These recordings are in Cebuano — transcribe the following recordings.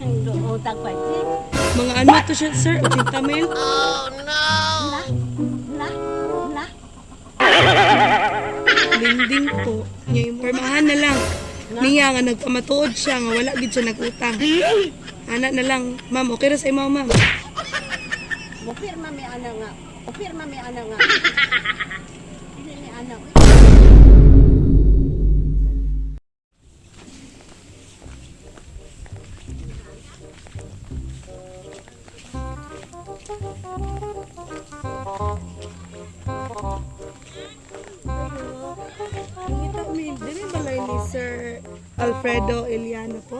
Nang utang pa si. Mga ano to siya, sir? 80 mil? Na. Na. Na. Lending po. Nya yung pirmahan na lang. Niya nga nagpamatuod siya nga wala gid siya nagutang. Ana na lang, ma'am, okay ra sa imo, ma'am. Mo pirma mi ana nga. Mo pirma mi ana nga. Dili mi ana. Uy. Ngita mi, dili balay ni Sir Alfredo Eliano po.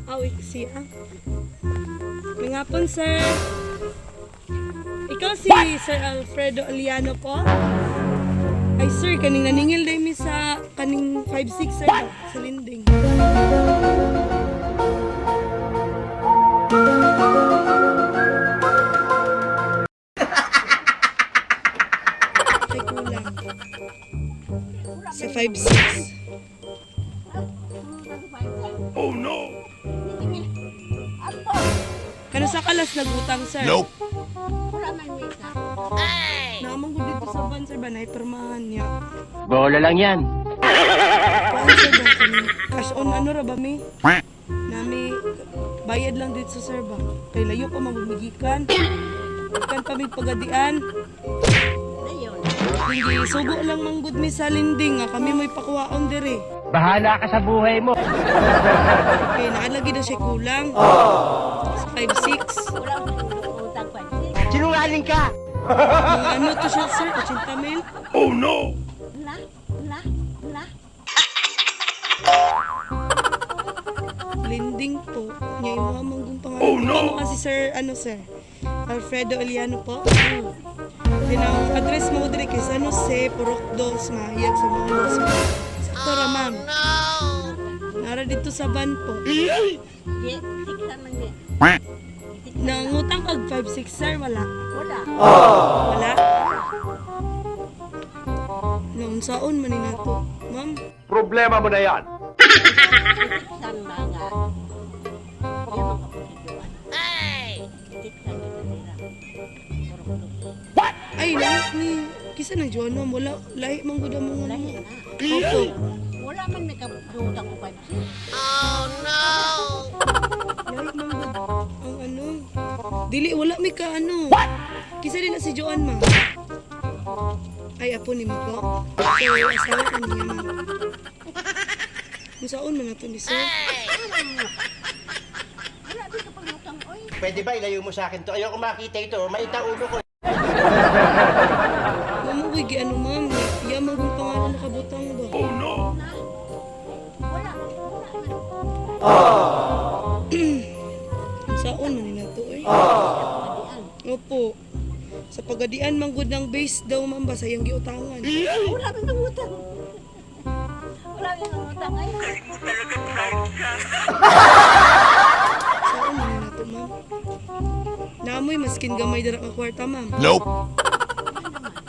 Aw, siya. Mingapon, sir. Ikaw si Sir Alfredo Eliano po? Ay, sir, kaning naningil day mi sa kaning 5-6, sir, sa linding. Ay, kulang. Sa 5-6. Oh no! Apo. Kano sa kalas nagutang, sir? Nope! Wala man mi ka. Naamang ko dito sa van, sir, ba? Naipirmahan niya. Bola lang yan. Kuan sir ba kami? Cash on ano ra ba mi? Nami bayad lang dito sir ba? Kay layo pa mabumigikan. Kan pa mig pagadian. Dayon. Hindi sugo lang manggod mi sa linding nga kami mo'y pakuwaon diri. Bahala ka sa buhay mo. Kay naalagi na siya kulang. Sa 5-6. Wala man utang pa si. Sinungaling ka! Mga ano to siya sir? 80 mil? Oh no! Na. Na. Na. Linding po. Nya imo manggong pangalan. Oh, no! Ikaw mo kasi sir, ano sir? Alfredo Eliano po. Then ang address mo diri kay San Jose, Purok Dos, Mahayag sa mga Sakto ra ma'am. Nara dito sa van po. Di tiksa man mi. Nangutang kag 5-6 sir, wala. Wala. Wala. Naunsaon man ni nato, ma'am. Problema mo na yan. Tiksan mga. Iya mga kapatid. Ay. Tiksan kita nila. Purok dos. Ay, lahi ni kisa nang juan ma'am, wala lahi man gud ang mga Lahi na. Opo. Wala man may kabutang ko 5 Lahi man gud ang ano. Dili wala mi ka ano. What? Kisa din na si Joanne ma'am. Ay apo ni mo po. So asawa ka niya ma'am. Unsaon man nato ni sir? Wala di ka pangutang oy. Pwede ba ilayo mo sa akin to? Ayoko makita ito. Maita ulo ko. Mamo ko'y gi ano ma'am, iya man gud pangalan nakabutang ba. Oh no! Na. Wala. Wala man. Unsaon man ni nato eh. Pagadian. Opo. Sa pagadian man gud ng base daw ma'am ba sa iyang giutangan. Wala man nangutang. Wala man nangutang ay. Saan man ni nato ma'am? Naamoy maskin gamay dira ka kwarta ma'am. Nope!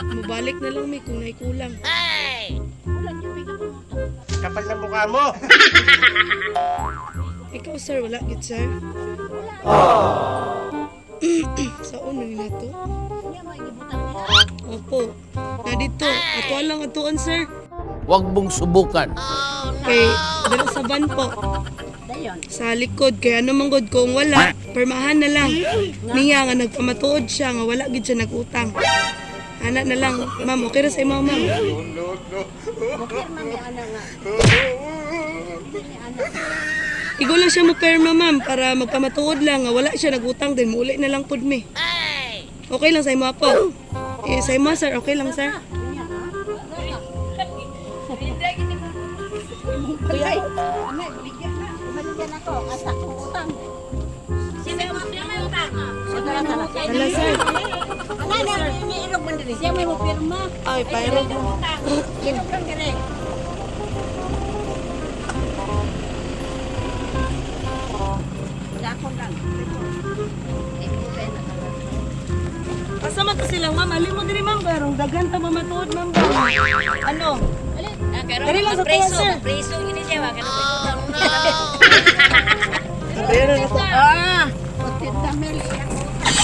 Mubalik na lang mi kung naikulang. Wala gyud may kapangutang. Kapal ng mukha mo. Ikaw sir, wala gid sir. Saan man ni nato? Niya may gibutang niya. Opo. Na dito, ato lang atuan sir. Huwag mong subukan. Kay dira sa van po. Dayon. Sa likod kay ano man gud kung wala, permahan na lang. Niya nga nagpamatuod siya nga wala gid siya nagutang. Ana na lang, ma'am, okay ra sa imo ma'am. Mo pirma mi ana nga. Dili mi ana. Igo lang siya mo perma ma'am para magpamatuod lang nga wala siya nagutang din muuli na lang pud mi. Okay lang sa imo po. Eh, sa imo sir, okay lang sir. Niya ha. Kuya, ano, bigyan na. Bigyan ako. Asa ko utang. Sino may utang? Wala sir. Ano na, iniilog man diri. Siya may mo pirma. Ay, pairo. Ilog lang diri. Dakon lang. Asa man to sila ma'am? Ali mo diri ma'am karong daghan ta mamatuod ma'am ba? Ano? Diri lang sa tuwa sir. Preso gini siya ba? 80 mil iyang utang.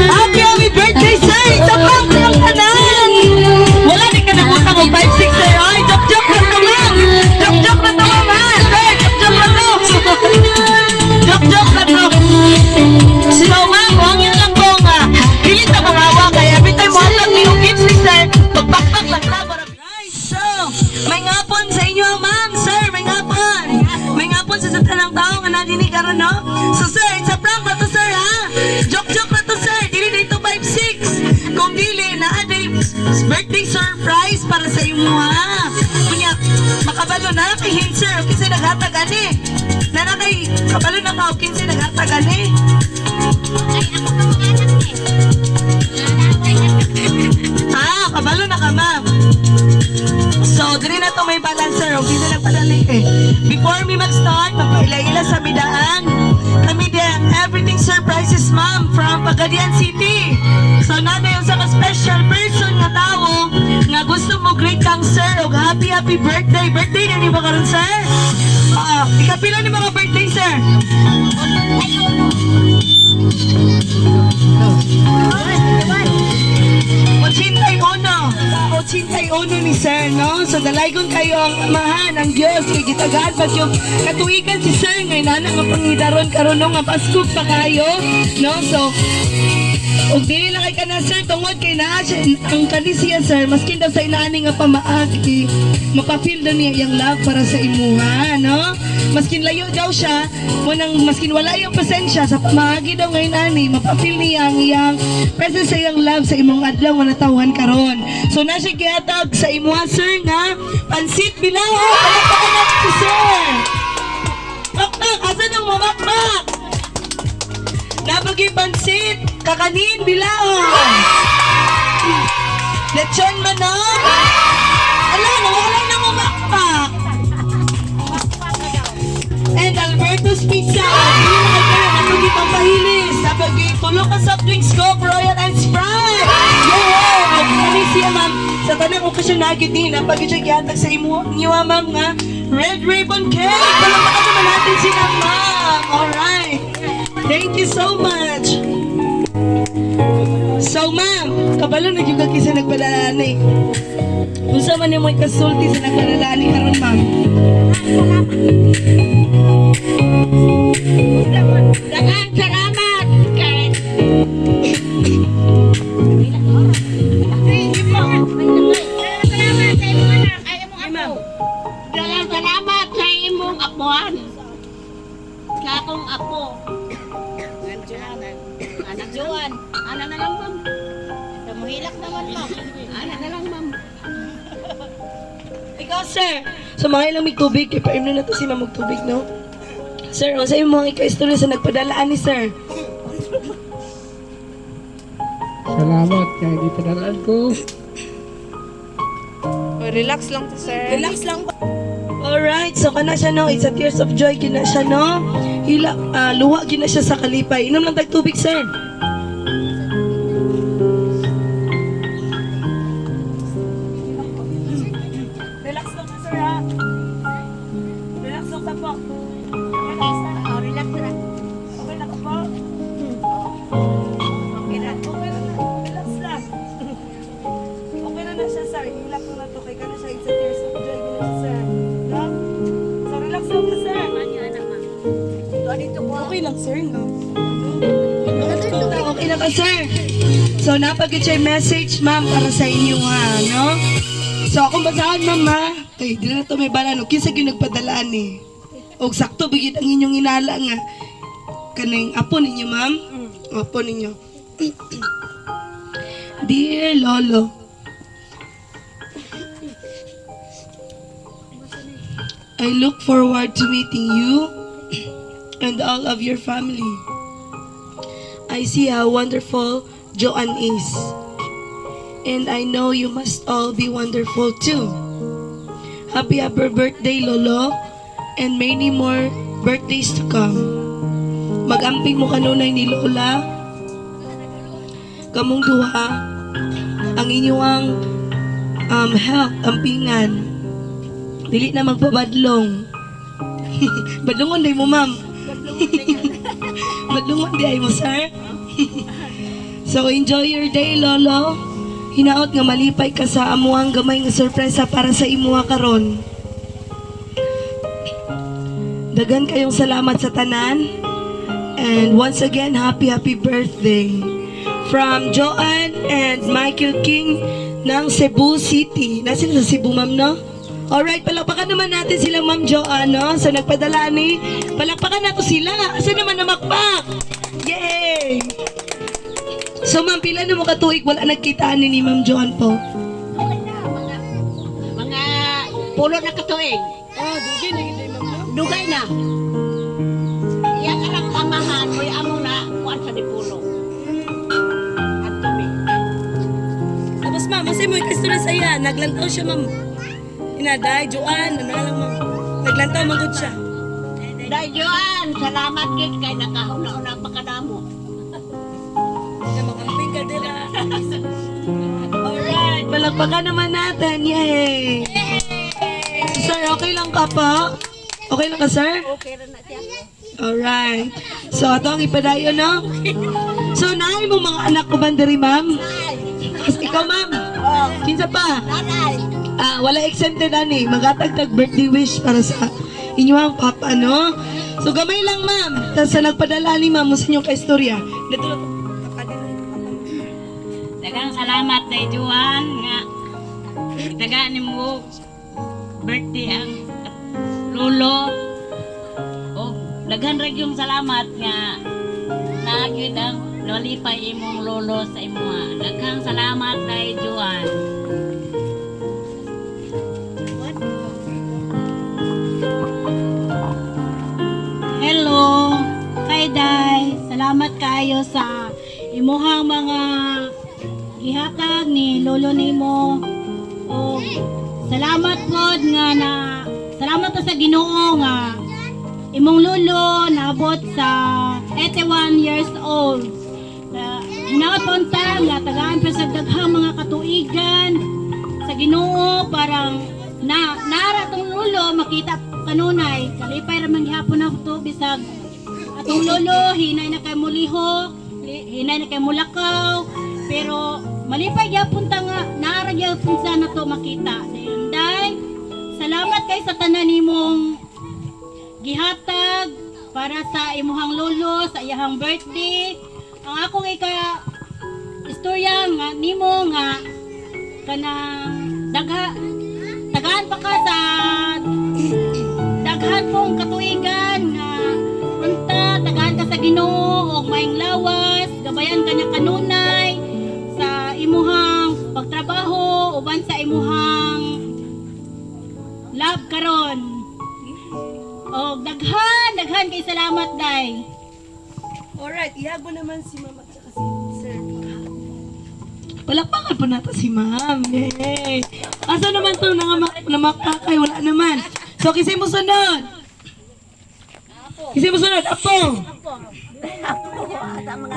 Happy, happy birthday, sir! Isa pa ang iyong tanan! Wala di ka nagutang og 5-6, sir. Ay, joke-joke na to, ma'am! Joke-joke na to, ma'am, ha? Sir, joke-joke na to! Joke-joke na to! So, ma'am, huwag yun lang po nga. Dili ta mangawa kay every time mo hatag ni og gifts ni sir, pagpakpak lang ta para. Right, so, may ngapon sa inyo, ma'am, sir, may ngapon. May ngapon sa tanang tao nga nadinig karon, no? So, sir, it's a prank na to, sir, ha? Joke-joke na to, sir. Dili na ito 5-6. Kung dili, naa day birthday surprise para sa imo, ha? Kunya, makabalo na kay hint, sir. Kasi naghatag ani. Nana kay, kabalo na ka, kinsa naghatag ani. Ay, ako ka mga anak eh. Ah, kabalo na ka, ma'am. So, diri na to may balancer. Okay na lang pala eh. Before me mag-start, magpaila-ila sa bidaan. Kami din, everything surprises, ma'am, from Pagadian City. So, nana yung sa special person nga tao nga gusto mo greet kang sir og happy happy birthday. Birthday na ni ba karon, sir? Ah, ikapila ni mga birthday, sir? Ay, uno. 81. 81 ni sir, no? So, dalaygon kayo ang amahan, ang Diyos, kay gitagaan pag yung katuigan si sir, ngayon na nga pangidaron karon no, nga Pasko pa kayo, no? So, ug dili lang kay kana sir tungod kay naa siya ang kani siya sir maskin daw sa inaani nga pamaagi mapafeel daw niya iyang love para sa imuha, no? Maskin layo daw siya mo nang maskin wala iyang presensya sa pamaagi daw ngayon ani mapafeel niya ang iyang presence sa iyang love sa imong adlaw nga natawhan karon. So na siya gihatag sa imuha sir nga pansit bilao. Palakpakan natin si sir. Makmak, asan ang mamakmak? Nabagi pansit, kakanin, bilao. Lechon manok. Ala, nawala na mamakmak. And Alberto's Pizza. Hindi na kayo nabagi pampahilis. Nabagi tulo ka soft drinks Coke, Royal and Sprite. Yeah! Kani siya, ma'am. Sa tanang okasyon na gid ni, napagi siya gihatag sa imo niyo, ma'am, nga Red Ribbon Cake. Palakpakan naman natin sila, ma'am. Alright. Thank you so much. So, ma'am, kabalo na gyud ka kinsa nagpadala ni. Unsa man nimo ikasulti sa nagpadala ni karon, ma'am? Daghang salamat kay Salamat sa imong anak, ay imong apo. Daghang salamat sa imong apuan. Sa akong apo. Anak Joan, ana na lang, ma'am. Muhilak naman, ma'am. Ana na lang, ma'am. Ikaw, sir. So, mga ilang may tubig, kay paimno na to si ma'am og tubig, no? Sir, unsa imong mga ikaistorya sa nagpadala ani, sir? Salamat kay gipadalaan ko. Relax lang to, sir. Relax lang ba? Alright, so kana siya no, it's a tears of joy kina siya no. Hila, luwa gina siya sa kalipay. Inom lang tag tubig, sir. Relax lang ka, sir, ha? Relax lang ka po. Relax na. Oh, relax na. Okay lang ka po. Okay na. Okay na. Relax lang. Okay na na siya, sir. Hilak na na to. Kay kana siya, it's a tears of joy gina siya, sir. No? So, relax lang ka, sir. Okay lang, sir, no? Okay na ka, sir. So, napagod siya yung message, ma'am, para sa inyo, ha, no? So, akong basahan, ma'am, ha? Kay, di na to may bala, no? Kinsa gyud nagpadalaan, eh. Og sakto, bigit ang inyong inala nga. Kaning apo ninyo, ma'am? Apo ninyo. Dear Lolo, I look forward to meeting you and all of your family. I see how wonderful Joanne is. And I know you must all be wonderful too. Happy happy birthday, Lolo, and many more birthdays to come. Magamping mo kanunay ni Lola. Kamong duha, ang inyong health, ampingan. Dili na magpabadlong. Badlongon day mo, ma'am. Badlongon day mo, sir. So, enjoy your day, Lolo. Hinaot nga malipay ka sa amuang gamay nga sorpresa para sa imuha karon. Dagan kayong salamat sa tanan. And once again, happy, happy birthday. From Joanne and Michael King ng Cebu City. Nasa sila sa Cebu, ma'am, no? Alright, palakpakan naman natin sila, Ma'am Joanne, no? So, nagpadala ni... Palakpakan nato sila. Asa naman namakpak? Yay! So, ma'am, pila na mo katuig wala nagkitaan ni Ma'am Joanne po? Okay na. Mga pulo na katuig. Ah, dugay na gid, ma'am, no? Dugay na. Iya ka lang amahan, uy amo na, kuan sa dipulo. At tumi. Tapos, ma'am, masay mo ikastura sa iya. Naglantaw siya, ma'am. Inaday, Joanne, ano lang, ma'am. Naglantaw, magod siya. Dahil Joan, salamat gid kay nakahuna-una pa kadamo. Na makamping ka dira. Alright, palakpakan naman natin. Yay! Sir, okay lang ka po? Okay lang ka, sir? Okay ra na siya. Alright. So, ato ang ipadayon, no? So, naay mo mga anak ko ba diri, ma'am? Ikaw, ma'am? Kinsa pa? Nanay. Ah, wala exempted ani. Magatagtag birthday wish para sa inyong papa, no? So, gamay lang, ma'am. Tapos sa nagpadala ni ma'am mo sa inyong kaistorya. Dito na to. Daghang salamat kay Juan nga tagaan nimo birthday ang lolo. O daghan ra gyud salamat nga naa gyud ang nalipay imong lolo sa imuha. Daghang salamat kay Juan. Hello, kay Day. Salamat kayo sa imuhang mga gihatag ni lolo nimo. O salamat pod nga na salamat to sa Ginoo nga imong lolo naabot sa 81 years old. Na hinaot po unta nga tagaan pa sa daghang mga katuigan sa Ginoo parang na nara tong lolo makita kanunay kalipay ra man gihapon ako to bisag atong lolo hinay na kay mulihok, hinay na kay mulakaw, pero malipay gyapon ta nga naara gyapon sa nato makita. Dayon day, salamat kay sa tanan nimong gihatag para sa imuhang lolo sa iyahang birthday. Ang akong ika istorya nga nimo nga kanang dagha tagaan pa ka sa daghan pong katuigan nga unta tagaan ka sa Ginoo og maayong lawas, gabayan ka niya kanunay sa imuhang pagtrabaho uban sa imuhang love karon. Og daghan daghan kay salamat day. Alright, ihag mo naman si ma'am at saka si sir. Palakpakan po nato si ma'am. Yay! Asa naman to namakakay? Wala naman. So, kisay mo sunod. Kisay mo sunod. Apo.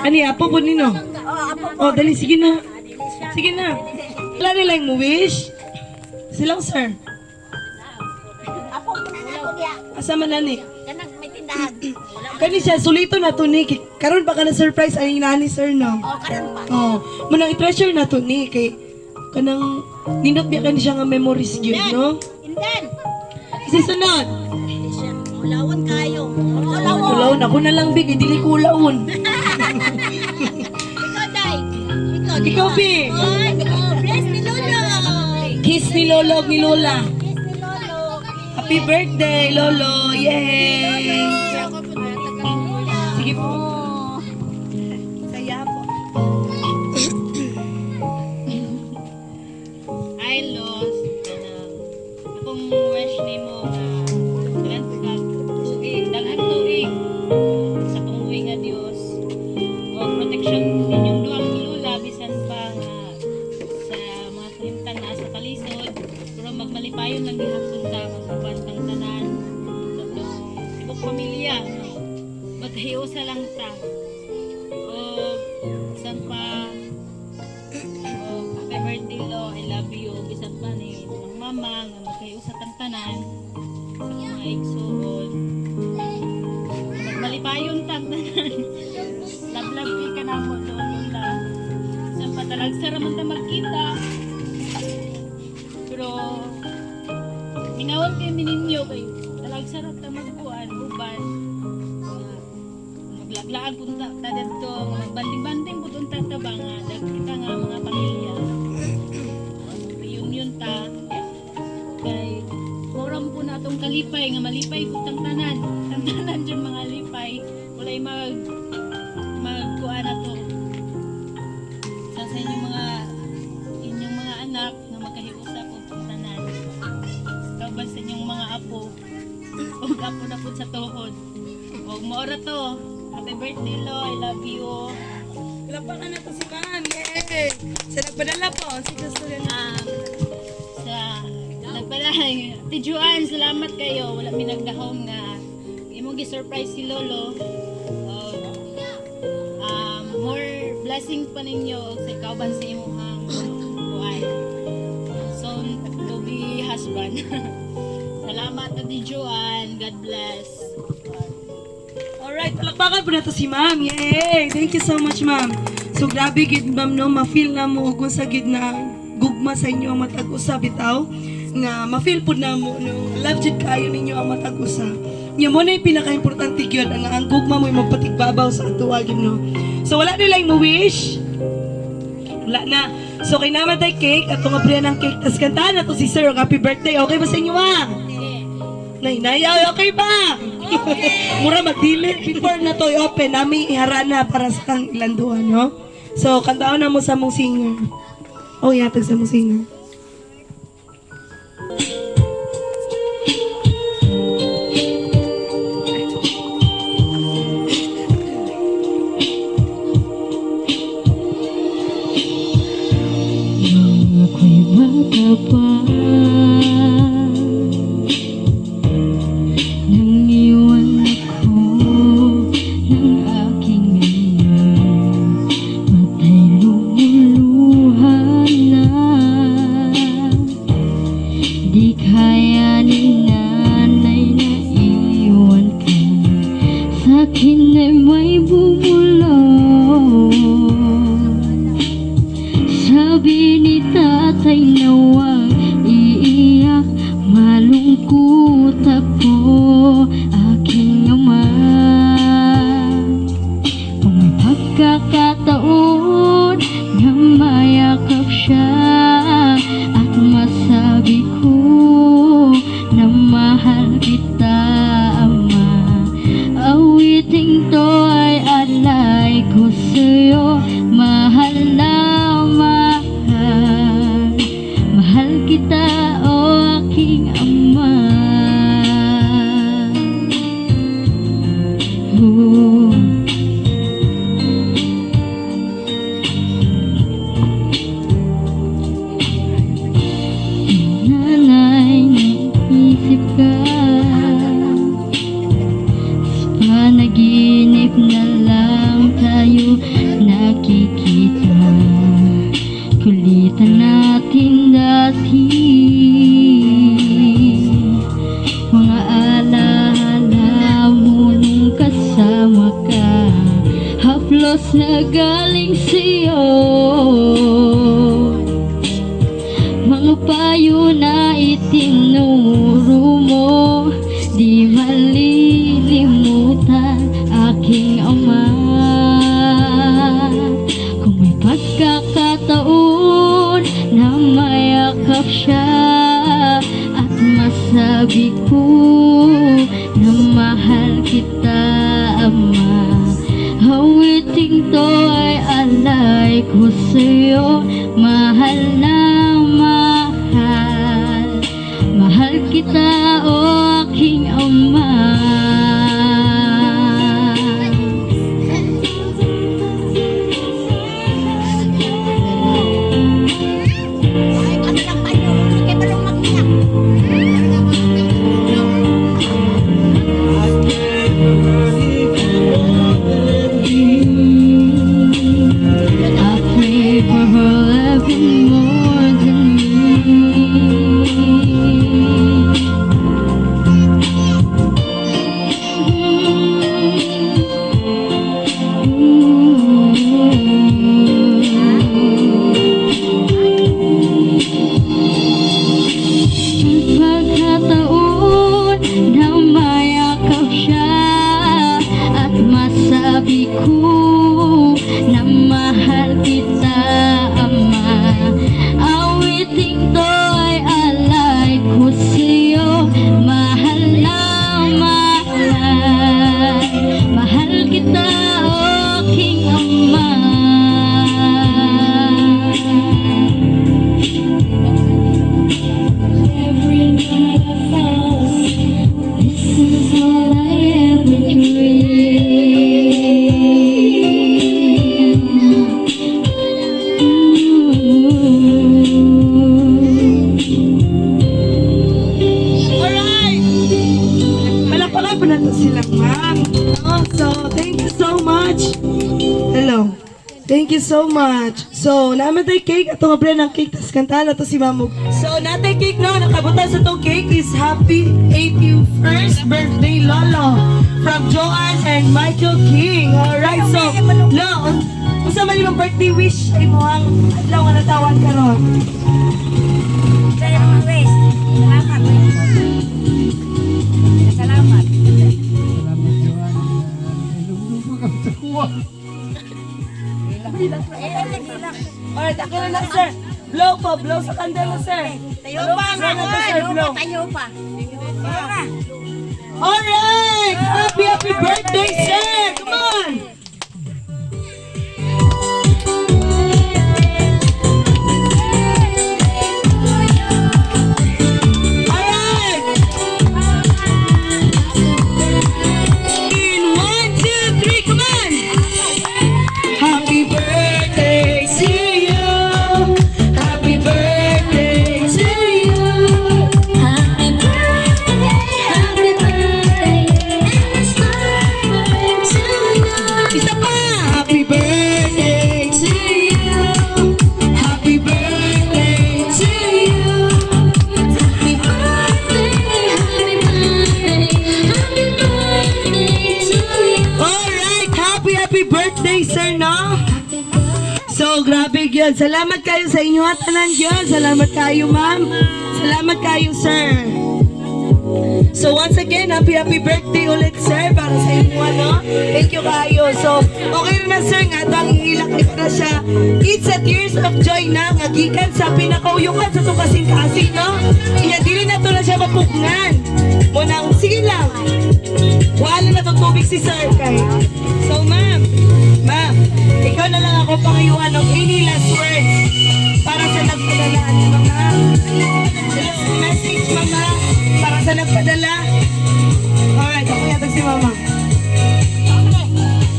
Ani, apo po nino. Oh, dali, sige na. Sige na. Wala nila yung wish. Silang sir. Asa man na ni? Kanang may tindahan. Kani siya, sulito na to ni. Karon pa ka na surprise ay nani sir, no? Oh, karon pa. Oh, munang i-treasure na to ni kay kanang nindot biya kani siya nga memories gyud, no? Indan. Kasi sunod. Ulawon kayo. Ulawon. Ulawon ako na lang big, dili ko ulawon. Ikaw, Day. Ikaw. Ikaw, Bi. Oh, bless ni Lolo. Kiss ni Lolo ug ni Lola. Kiss ni Lolo. Happy birthday, Lolo. Yay! Sige po. Saya po. I lost kanang akong wish nimo nga daghan kag tuig, daghan tuig sa panguwi nga Dios. O protection ninyong duha ni Lola bisan pa nga sa mga kahimtang naa sa kalisod, pero magmalipayon lang gihapon ta, mag-uban tang tanan sa atong tibok pamilya. Maghiusa lang ta. O bisan pa. Oh, happy birthday, Lo. I love you. Bisan pa ni ng mama nga magkayo sa tanan sa mga igsuon. Magmalipayon tag tanan. Love love kay ka na mo, Lo, Lola. Bisan pa talagsa ra man ta magkita. Pero mingawan kay mininyo kay talagsa ra ta magkuan uban. Nga, maglaglaag punta ta didto, nga magbanding-banding pud unta ta ba nga kita nga mga pamilya. Reunion ta kay moram po na atong kalipay nga malipay pud tang tanan. Tang tanan jud mga lipay, walay magkuan na to sa inyong mga anak nga magkahiusa po tang tanan. Kauban sa inyong mga apo ug apo na pud sa tuhod. Og maora to. Happy birthday, Lo. I love you. Palakpakan na to si ma'am. Yay! Sa nagpadala po, si gusto rin. Sa nagpalay, Ate Juan, salamat kayo. Wala mi nagdahom nga imong gi-surprise si Lolo. More blessings pa ninyo ug sa kauban sa imong kuan. Soon to be husband. Salamat, Ate Juan. God bless. Alright, palakpakan po na to si ma'am. Yay! Thank you so much, ma'am. So, grabe gid ma'am, no? Ma-feel na mo kung sa gid na gugma sa inyo ang matag usa bitaw nga ma-feel pud na mo, no? Love jud kaayo ninyo ang matag usa. Nya mo na yung pinaka-importante gyud ang gugma mo imong patigbabaw sa atoa gyud, no? So wala nila mo wish. Wala na. So kay naman tay cake at nga ng cake tas kantahan na to si Sir og happy birthday. Okay ba sa inyo, ah? Nay, nay, ay, okay ba? Mura magdili. Before na to i-open, nami iharana para sa kang ilanduan, no? So, kantaon na mo sa mong singer. Oh, yatag sa mong singer. Nung ako'y bata pa, nang iwan ako ng aking ama, mata'y lumuluha na. Di kaya ni nanay na iwan ka. Sa'kin ay may bumulong. Sabi ni tatay na wag atin dati. Mga alaala mo nung kasama ka, haplos na galing sa'yo. Mga payo na itinuro mo, di malilimutan, aking ama. Kung may pagkakataon na mayakap siya at masabi ko na mahal kita, ama, awiting to ay alay ko sa'yo. Mahal na mahal, mahal kita, o aking ama. Ay, ano lang panyo, kay balong mag-iyak. I pray for her loving more than me. Pagkataon na mayakap siya at masabi ko na mahal kita, ama, awiting to ay alay ko sa'yo. Mahal na mahal, mahal kita, o aking ama. Every night I fall asleep, this is all I ever dream. Ooh. Alright! Palakpakan po natin sila, ma'am. Oh, so, thank you so much. Hello. Thank you so much. So, naman tayo cake. Ato nga ng cake. Tapos kantahan na to si Mamug. So, natay cake no. Nakabutan sa tong cake is happy 81st birthday, Lolo. From Joanne and Michael King. Alright, so, Lo, unsa man imong birthday wish ay mo ang adlaw nga natawan karon? Salamat. Salamat. Salamat, Joanne. Ilong kami sa kuha. Alright, ako na na, sir. Blow po, blow sa kandela, sir. Tayo pa Blow na to, sir, blow. Tayo pa. Alright! Happy, happy birthday, sir! Come on! Alright! In one, two, three, come on! Happy birthday to you! Happy birthday to you! Happy birthday, happy birthday, it's my to you. Isa pa! Happy birthday to you! Happy birthday to you! Happy birthday, happy birthday, happy birthday to you. Alright! Happy, happy birthday, sir, no? So, grabe yun. Salamat kayo sa inyo at tanan yun. Salamat kayo, ma'am. Salamat kayo, sir. So, once again, happy, happy birthday ulit, sir, para sa inyo, ano? Thank you kayo. So, okay na, sir, nga ito ang iilak na siya. It's a tears of joy na nga gikan sa pinakauyukan sa itong kasing-kasing, no? Iya, dili na to na siya mapugnan. Munang, sige lang. Wala na to tubig si sir kay. So, ma'am, ma'am, ikaw na lang ako pangayuan ng any last words para sa nagpadala ni mama. Last message, mama, para sa nagpadala. Alright, ako yatag si mama.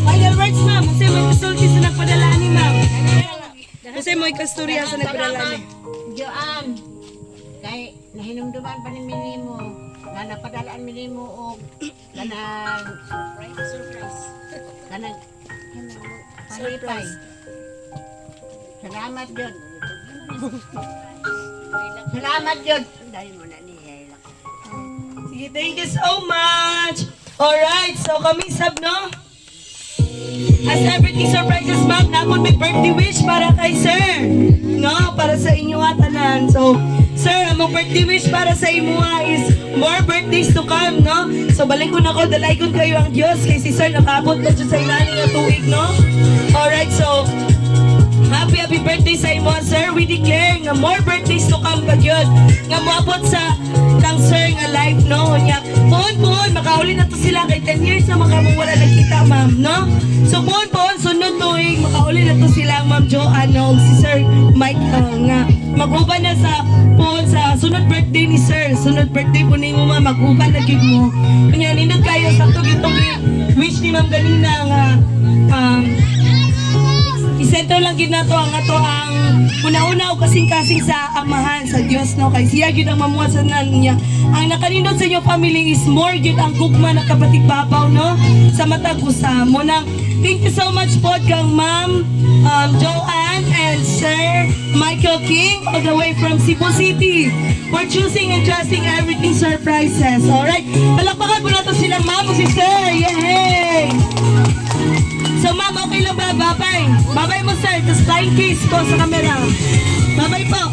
Final words, ma'am. Kasi may kasulti sa nagpadala ni ma'am. Kasi may kasturya sa nagpadala ni. Joanne, kay nahinumduman pa ni minimo na napadalaan minimo og kanang surprise. Kanang palipay. Salamat jud. Salamat yun. Dahil mo na niya. Sige, thank you so much. Alright, so kami sab, no? As everything surprises, ma'am, napon may birthday wish para kay sir. No, para sa inyo nga tanan. So, sir, among birthday wish para sa imo nga is more birthdays to come, no? So, balik ko na ko, dalaygon kayo ang Diyos kay si sir nakaabot na siya sa inani nga tuig, no? Alright, so, happy happy birthday sa imo, sir. We declare nga more birthdays to come pa gyud. Nga moabot sa kang sir nga life, no? Nya, puon puon makauli na to sila kay 10 years na makamong wala nagkita, ma'am, no? So puon puon sunod tuig makauli na to sila ang Ma'am Joanne, no? Ug si Sir Michael nga mag-uban na sa puon sa sunod birthday ni sir. Sunod birthday po nimo, ma'am, mag-uban na gyud mo. Unya nindot kayo sakto gyud tong wish ni ma'am ganina nga isentro lang gid nato ang ato ang una-una o kasing-kasing sa amahan sa Dios, no, kay siya gyud ang mamuhat sa nan niya. Ang nakanindot sa inyo family is more gyud ang gugma na kapatid babaw, no, sa matag usa mo nang. Thank you so much po kang Ma'am Joanne and Sir Michael King all the way from Cebu City for choosing and trusting Everything Surprises. Alright, palakpakan po nato sila ma'am ug si sir. Yay! So ma'am, okay lang ba? Bye-bye. Bye-bye mo, sir. Tapos flying kiss po sa camera. Bye-bye po.